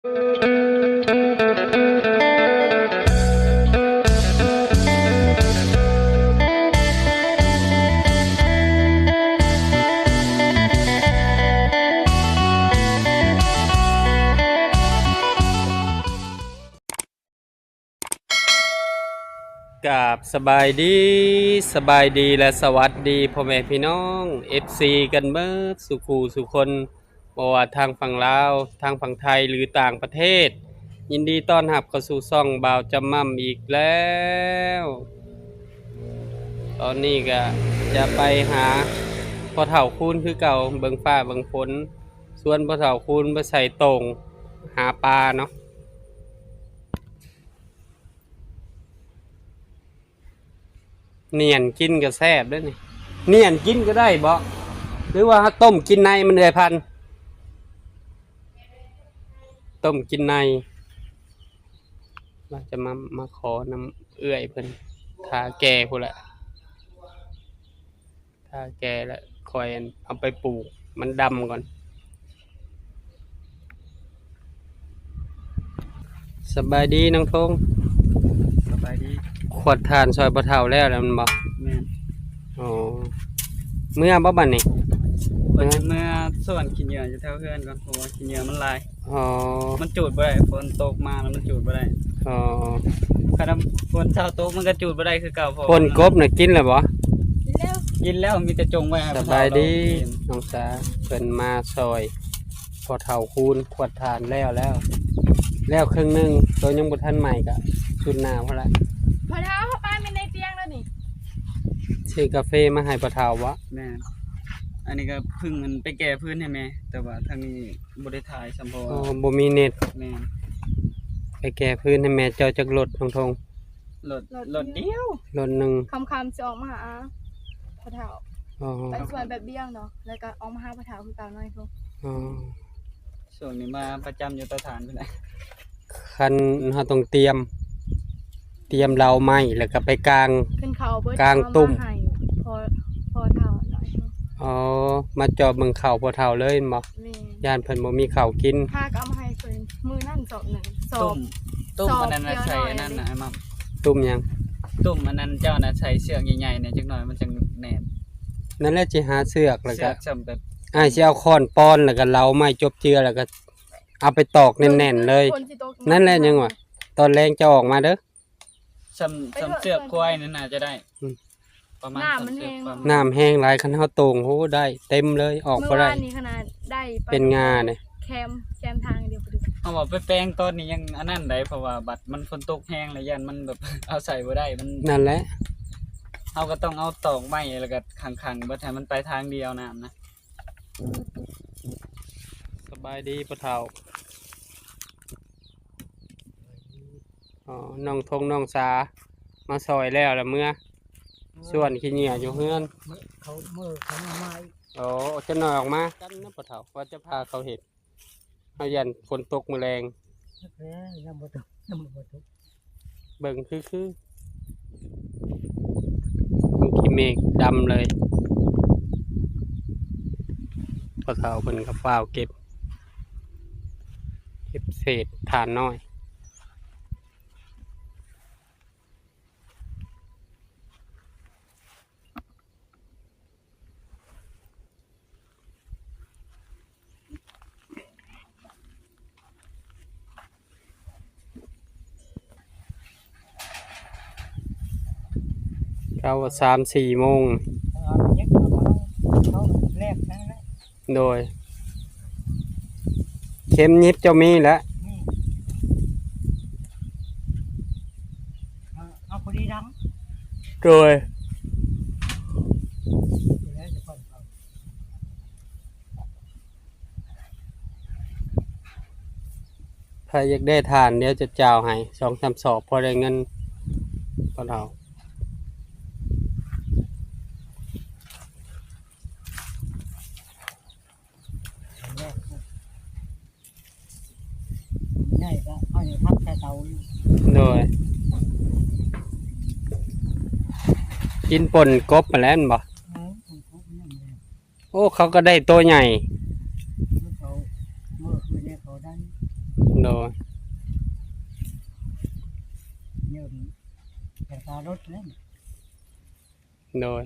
ກາບສະບາຍດີ, ສະບາຍດີ ແລະ ສະຫວັດດີພໍ່ແມ່ພີ່ນ້ອງ ເອັຟຊີ ກັນເບິດສູ່ຄູ່ສູ່ຄົນ, ບໍ່ວ່າທາງຝັ່ງລາວ, ທາງຝັ່ງໄທ ຫຼື ຕ່າງປະເທດ. ຍິນດີຕ້ອນຮັບເຂົ້າສູ່ຊ່ອງບ່າວຈຳໝ່ຳອີກແລ້ວ. ຕອນນີ້ກະຈະໄປຫາພໍ່ເຖົ້າຄູນຄືເກົ່າ, ເບິ່ງຟ້າເບິ່ງຝົນ, ຊວນພໍ່ເຖົ້າຄູນໄປໃສ່ໂຕ່ງຫາປາເນາະ. ໜຽນກິນກໍແຊບເດ້ນີ້. ໜຽນກິນກໍໄດ້ບໍ ຫຼືວ່າເຮົາຕົ້ມກິນໃນມັນ ເອື້ອຍພັນ? ຕົ້ມກິນໃນ. ວ່າຈະມາ ມາຂໍນຳເອື້ອຍເພິ່ນ ຖ້າແກ່ພຸ້ນແຫຼະ. ຖ້າແກ່ແລ້ວຄ່ອຍ ອັນ ເອົາໄປປູກ ມັນດຳກ່ອນ. ສະບາຍດີນ້ອງທົງ. ສະບາຍດີ. ຂວດຖ່ານຊ່ອຍພໍ່ເຖົ້າແລ້ວແລ້ວແມ່ນບໍ່? ແມ່ນ. ອໍ ເມືອບໍ່ບັດນີ້? ເພິ່ນຊິເມືອສວນຂີ້ເຫຍື້ອຢູ່ແຖວເຮືອນກ່ອນ ເພາະວ່າຂີ້ເຫຍື້ອມັນຫຼາຍ. ອໍ ມັນຈູດບໍ່ໄດ້, ຝົນຕົກມາແລ້ວມັນຈູດບໍ່ໄດ້. ອໍ ຄັນຝົນເຊົາຕົກມັນກໍຈູດບໍ່ໄດ້ຄືເກົ່າ. ເພາະຝົນກົບນະກິນແລ້ວບໍ່? ກິນແລ້ວ ກິນແລ້ວ ມີແຕ່ຈົ່ງໄວ້ໃຫ້. ສະບາຍດີນ້ອງສາ, ເພິ່ນມາຊ່ອຍພໍ່ເຖົ້າຄູນຂວດຖ່ານແລ້ວ ແລ້ວ ແລ້ວເຄິ່ງໜຶ່ງ, ໂຕຍັງບໍ່ທັນໄໝ້ກະຊຸດໜ້າພຸ້ນລະ. ພໍ່ເຖົ້າ ເຮົາປາແມ່ນໃນຕຽງແລ້ວນີ້. ຊື້ກາເຟມາໃຫ້ພໍ່ເຖົ້າບໍ? ແມ່ນ. ອັນນີ້ກໍເພິ່ງ ອັນ ໄປແກ້ພື້ນໃຫ້ແມ່, ແຕ່ວ່າທາງນີ້ ບໍ່ໄດ້ຖ່າຍຊ້ຳ ເພາະວ່າ ອໍ ບໍ່ມີເນັດ. ແມ່ນ. ໄປແກ້ພື້ນໃຫ້ແມ່ເຈົ້າຈັກລົດນ້ອງທົງ? ລົດ ລົດ ລົດດຽວ ລົດໜຶ່ງ. ຄ່ຳໆຊິອອກມາຫາພໍ່ເຖົ້າ. ອໍ ໄປສວນແບບບ່ຽງເນາະ ແລ້ວກໍອອກມາຫາພໍ່ເຖົ້າຄືເກົ່າໜ້ອຍໂພດ. ອໍ ຊ່ວງນີ້ມາປະຈຳຢູ່ເຕົາຖ່ານພຸ້ນແຫຼະ. ຄັນເຮົາຕ້ອງຕຽມ ຕຽມເລົາໄມ້ ແລ້ວກໍໄປກາງ ຂຶ້ນເຂົ້າເບິດ ກາງຕຸ້ມ ເອົາມາໃຫ້ພໍ່ ພໍ່ເຖົ້າໜ້ອຍ. ອໍ ມາຈອບເບິ່ງເຂົ້າພໍ່ເຖົ້າເລີຍແມ່ນບໍ່? ແມ່ນ. ຢ້ານເພິ່ນບໍ່ມີເຂົ້າກິນ. ພາກໍເອົາມາໃຫ້ເພິ່ນມື້ນັ້ນສອບໜຶ່ງ ສອບ ຕຸ້ມ ຕຸ້ມ ສອບ ອັນນັ້ນນະ ດຽວ ໃສ່ອັນນັ້ນນະ ນ້ອຍເດ້ ອ້າຍໝ່ຳ. ຕຸ້ມຫຍັງ? ຕຸ້ມອັນນັ້ນ ເຈົ້ານະໃສ່ເຊືອກໃຫຍ່ໆແດ່ຈັກໜ້ອຍ ມັນຈັ່ງແໜ້ນ. ນັ້ນແຫຼະ ຊິຫາເຊືອກ ແລ້ວກໍ ເຊືອກສ່ຳແບບ ອ້າຍຊິເອົາຄ້ອນປ່ອນ ແລ້ວກໍເລົາໄມ້ຈົບເຈືອ ແລ້ວກໍ ເອົາໄປຕອກແໜ້ນໆເລີຍ. ຝົນຊິຕົກ ນັ້ນແຫຼະ ຍັງວ່າ ຕອນແລງເຈົ້າອອກມາເດີ. ສ່ຳ ສ່ຳເຊືອກຄວາຍນັ້ນໜ້າຈະໄດ້. ອືມ ປະມານ ນ້ຳມັນແຮງ ສ່ຳເຊືອກຄວາຍ. ນ້ຳແຮງຫຼາຍ ຄັນເຮົາໂຕ່ງ ໂຫ ໄດ້ເຕັມເລີຍ ອອກບໍ່ໄດ້. ມື້ວານນີ້ຂະໜາດໄດ້ໄປ ເປັນງ່າເລີຍ. ແຄມ ແຄມທາງດຽວ ເຮົາວ່າໄປແປງຕອນນີ້ຍັງອັນນັ້ນໄດ໋ ເພາະວ່າບັດມັນຝົນຕົກແຮງແລ້ວ ຢ້ານມັນແບບ ເອົາໃສ່ບໍ່ໄດ້. ມັນ ນັ້ນແຫຼະ ເຮົາກໍຕ້ອງເອົາຕອກໄມ້ ແລ້ວກໍຂັງໆເບິດ ໃຫ້ມັນໄປທາງດຽວນ້ຳນະ. ສະບາຍດີພໍ່ເຖົ້າ. ອໍ ນ້ອງທົງນ້ອງສາມາຊ່ອຍແລ້ວລະເມືອ ເມືອ ສວນຂີ້ເຫຍື້ອຢູ່ເຮືອນ. ເຂົາ ເມືອ ເຂົາມາໃໝ່. ອໍ ຈັກໜ້ອຍອອກມາກັນນະພໍ່ເຖົ້າ ວ່າຈະພາເຂົາເຮັດ. ເຮົາຢ້ານຝົນຕົກມື້ແລງ. ຈັກແລ້ວ ຍັງບໍ່ຕົກ ຍັງບໍ່ຕົກ. ເບິ່ງຄືໆ ມີຂີ້ເມກດຳເລີຍ. ພໍ່ເຖົ້າເພິ່ນກໍຟ້າວເກັບ ເກັບເສດຖ່ານນ້ອຍ. ເກົ້າ ສາມ ສີ່ໂມງ. ເອີ ເອົາເກັບ ເອົາ ເອົາແລກນັ້ນແຫຼະ. ໂດຍ ເຂັມຫຍິບເຈົ້າມີແລ້ວ. ອືມ ເອົາ ເອົາພໍດີດຳ. ໂດຍ ໃຜຢາກໄດ້ຖ່ານ ດຽວຈະຈ່າວໃຫ້ສອງສາມສອບ ພໍໄດ້ເງິນ ພໍ່ເຖົ້າ. ໃຫຍ່ກໍເອົາຢູ່ພັກແຕ່ເຕົາຢູ່. ໂດຍ ກິນປົ່ນກົບຫັ້ນແຫຼະແມ່ນບໍ່? ເອີ ປົ່ນກົບນັ້ນແຫຼະ. ໂອ້ ເຂົາກໍໄດ້ໂຕໃຫຍ່. ເຂົາ ເມື່ອຄືນນີ້ເຂົາໄດ້. ໂດຍ ຍ້ອນແຕ່ລາລົດແລ້ວ ໂດຍ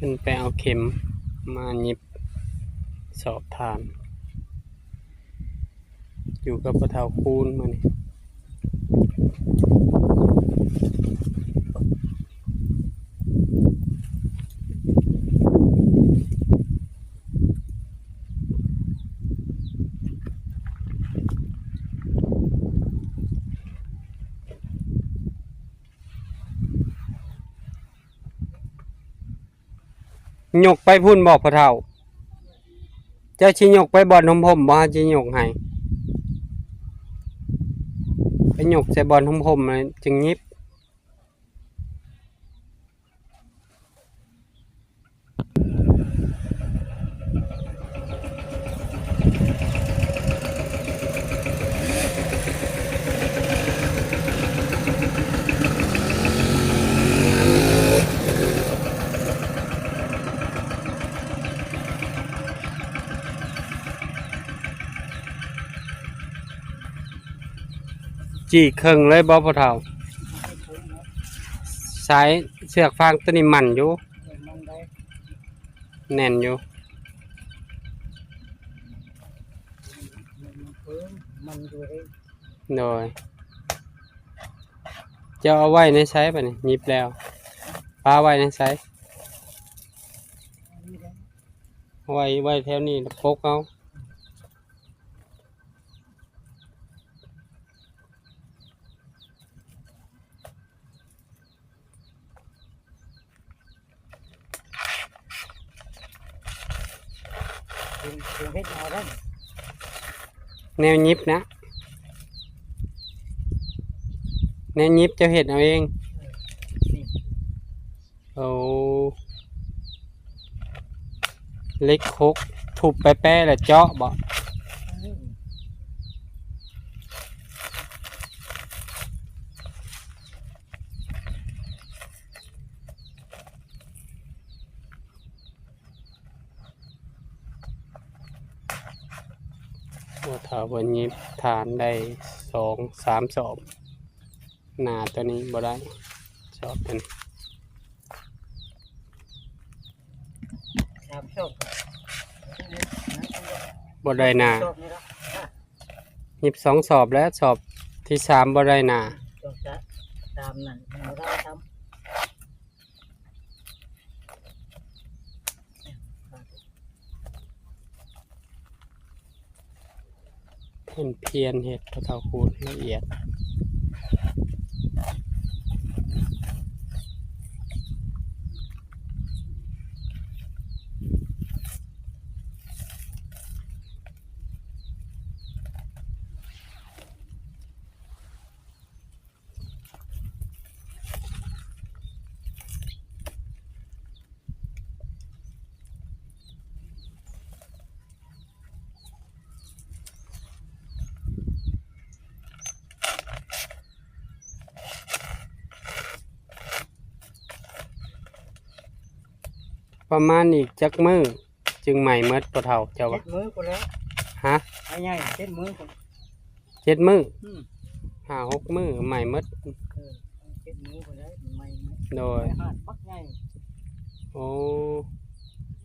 ຂຶ້ນໄປເອົາເຂັມມາຫຍິບສອບຖ່ານ ຢູ່ກັບພໍ່ເຖົ້າຄູນມື້ນີ້. ຍົກໄປພຸ້ນບໍພໍ່ເຖົ້າ? ເຈົ້າຊິຍົກໄປບ່ອນຮົ່ມໆ ບໍ່? ເຮົາຊິຍົກໃຫ້ ໄປຍົກໃສ່ບ່ອນຮົ່ມໆ ແລ້ວຈຶ່ງຫຍິບ. ຈີກເຄິ່ງເລີຍບໍ່ພໍ່ເຖົ້າ? ສາຍເຊືອກຟາງຕົວນີ້ໝັ້ນຢູ່ ແໜ້ນຢູ່ ໂດຍ. ເຈົ້າເອົາໄວ້ໃນໃສບາດນີ້? ຫຍິບແລ້ວ ປະໄວ້ໃນໃສ? ໄວ້ ໄວ້ແຖວນີ້ ແລ້ວປົກເອົາ. ເຮັດເອົາໄດ້ ແນວຫຍິບນະ ແນວຫຍິບເຈົ້າເຮັດເອົາເອງ. ນີ້ ໂອ້ ເຫຼັກຫົກ ທຸບແປໆ ແລ້ວເຈາະບໍ? ໂອ້ ຖ້າເພິ່ນຫຍິບຖ່ານໄດ້ສອງສາມສອບ ໜ້າຕົວນີ້ບໍ່ໄດ້ ສອບຕົວນີ້ ສາມສອບ ບໍ່ໄດ້ໜ້າ ສອບນີ້ລະ ອ່ະ ຫຍິບສອງສອບແລ້ວ ສອບທີສາມບໍ່ໄດ້ໜ້າ ສອງສາມ ສາມນັ້ນບໍ່ໄດ້ຊ້ຳ. ເພິ່ນພຽນເຮັດ ພໍ່ເຖົ້າຂູດລະອຽດ ປະມານອີກຈັກມື້ຈຶ່ງໄໝ້ໝົດ ພໍ່ເຖົ້າ ເຈົ້າວ່າ? ເຈັດມື້ພຸ້ນແຫຼະ. ຮະ? ໄໝ້ໃຫຍ່ເຈັດມື້ພຸ້ນ. ເຈັດມື້ ອືມ ຫ້າຫົກມື້ໄໝ້ໝົດ. ເອີ ເຈັດມື້ພຸ້ນແຫຼະໄໝ້ໝົດ. ໂດຍ ໄໝ້ຫາດບັກໃຫຍ່. ໂອ້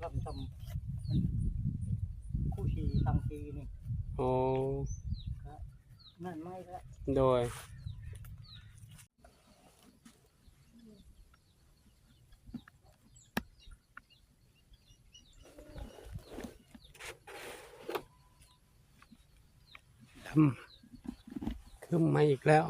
ລຳຊຳ ຄູ່ຊີສັງຊີນີ້. ໂອ້ ນັ້ນໄໝ້ແລ້ວ. ໂດຍ ດຳ ຄຶ້ມມາອີກແລ້ວ.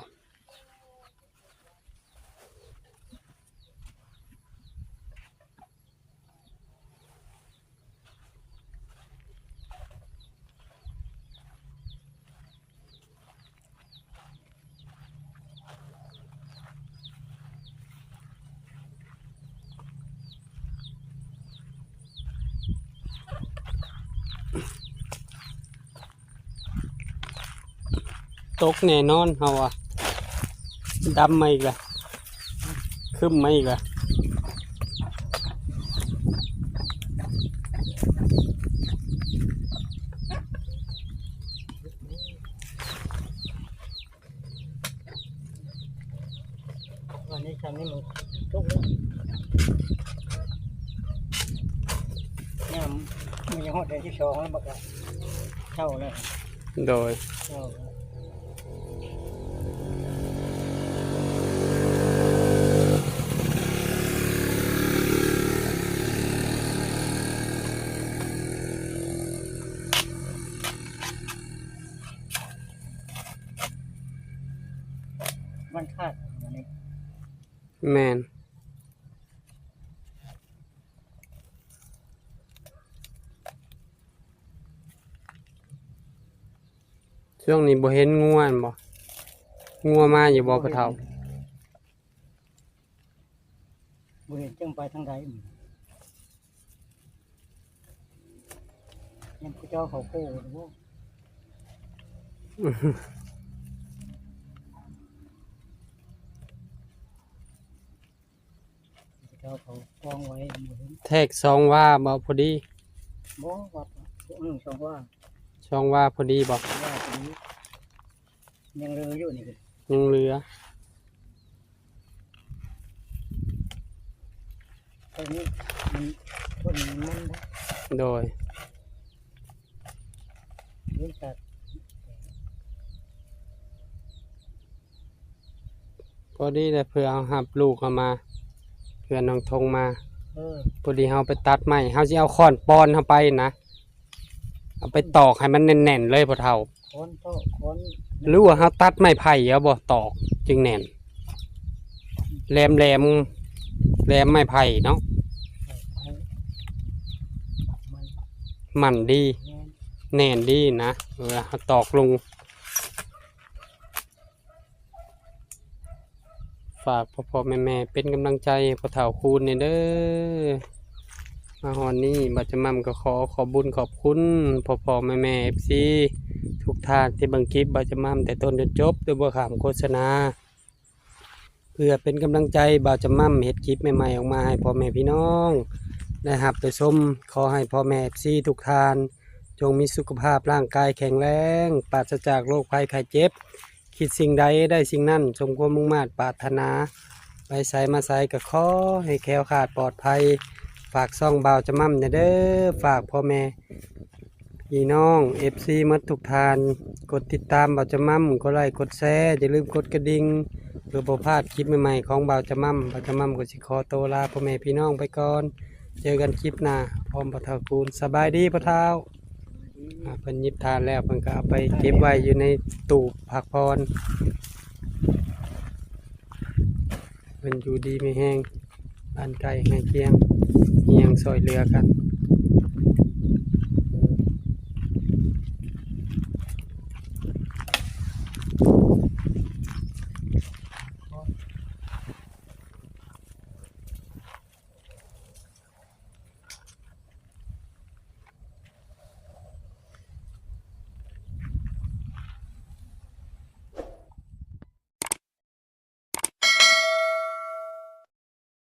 ຕົກແນ່ນອນເຮົາວ່າ. ດຳມາອີກລະ ຄຶ້ມມາອີກລະ. ວັນນີ້ຊັ້ນນີ້ມັນຕົກແລ້ວ ຍາມມັນຍັງຮອດເດືອນທີສອງແລ້ວ ມັນກໍເຊົາແລ້ວ. ໂດຍ ເຊົາແລ້ວ. ມັນຂາດອັນນີ້. ແມ່ນ. ຊ່ວງນີ້ບໍ່ເຫັນງົວແມ່ນບໍ່? ງົວມາຢູ່ບໍ່ພໍ່ເຖົ້າ? ບໍ່ເຫັນ ຈັກໄປທາງໃດ. ຍັງເຂົາເຈົ້າເຂົ້າໂຄບໍ່? ເຂົາເຈົ້າເຂົາກອງໄວ້ບໍ່ເຫັນ. ແທກສອງວາບໍ່ ພໍດີ? ບໍ່ ວັດ ເອີ ສອງວາ. ສອງວາພໍດີບໍ່? ສອງວາພໍດີ. ຍັງເຫຼືອຢູ່ນີ້ ຍັງເຫຼືອ. ຕົວນີ້ມັນ ຕົວນີ້ມັນນະ. ໂດຍ. ເລື່ອງຕັດ ພໍດີແຫຼະ ເພື່ອເຮົາຮັບລູກເຮົາມາ ເພື່ອນ້ອງທົງມາ. ເອີ ພໍດີເຮົາໄປຕັດໄມ້ ເຮົາຊິເອົາຄ້ອນປ່ອນເຮົາໄປນະ. ເອົາໄປຕອກໃຫ້ມັນແໜ້ນໆເລີຍພໍ່ເຖົ້າ. ຄ້ອນເຕາະ ຄ້ອນ ຫຼືວ່າເຮົາຕັດໄມ້ໄຜ່ເອົາບໍ່ ຕອກຈຶ່ງແໜ້ນ. ແຫຼມໆ ແຫຼມໄມ້ໄຜ່ເນາະ ມັນດີ ແໜ້ນດີນະ ເວລາເຮົາຕອກລົງ. ຝາກພໍ່ໆແມ່ໆເປັນກຳລັງໃຈໃຫ້ພໍ່ເຖົ້າຄູນແດ່ເດີ. ມາຮອດນີ້ບ່າວຈະໝ່ຳກໍຂໍຂອບບຸນຂອບຄຸນພໍ່ໆແມ່ໆ ເອັຟຊີ ທຸກທ່ານທີ່ເບິ່ງຄລິບບ່າວຈະໝ່ຳແຕ່ຕົ້ນຈົນຈົບ ໂດຍບໍ່ຂ້າມໂຄສະນາ ເພື່ອເປັນກຳລັງໃຈບ່າວຈະໝ່ຳເຮັດຄລິບໃໝ່ໆອອກມາໃຫ້ພໍ່ແມ່ພີ່ນ້ອງໄດ້ຮັບໄດ້ຊົມ. ຂໍໃຫ້ພໍ່ແມ່ ເອັຟຊີ ທຸກທ່ານ ຈົ່ງມີສຸຂະພາບຮ່າງກາຍແຂງແຮງ ປາສະຈາກໂລກໄພໄຂ້ເຈັບ. ຄິດສິ່ງໃດໄດ້ສິ່ງນັ້ນ ສົມຄວາມມຸ່ງມາດປາດຖະໜາ. ໄປໃສມາໃສກໍຂໍໃຫ້ແຄ້ວຄາດປອດໄພ. ຝາກຊ່ອງບ່າວຈະໝ່ຳແດ່ເດີ. ຝາກພໍ່ແມ່ພີ່ນ້ອງ ເອັຟຊີ ໝົດທຸກທ່ານ ກົດຕິດຕາມບ່າວຈະໝ່ຳ ກົດໄລ ກົດແຊ ຢ່າລືມກົດກະດິ່ງ ເພື່ອບໍ່ພາດຄລິບໃໝ່ໆຂອງບ່າວຈະໝ່ຳ. ບ່າວຈະໝ່ຳກໍຊິຂໍໂຕລາພໍ່ແມ່ພີ່ນ້ອງໄປກ່ອນ. ເຈີກັນຄລິບໜ້າ ພ້ອມພໍ່ເຖົ້າຄູນ. ສະບາຍດີພໍ່ເຖົ້າ. ອ່າ ເພິ່ນຫຍິບຖ່ານແລ້ວ ເພິ່ນກໍເອົາໄປເກັບໄວ້ຢູ່ໃນຕູ້ພັກຜ່ອນ. ເພິ່ນຢູ່ດີມີແຮງ ບ້ານໃກ້ເຮືອນຄຽງ ມີຫຍັງຊ່ອຍເຫຼືອກັນ.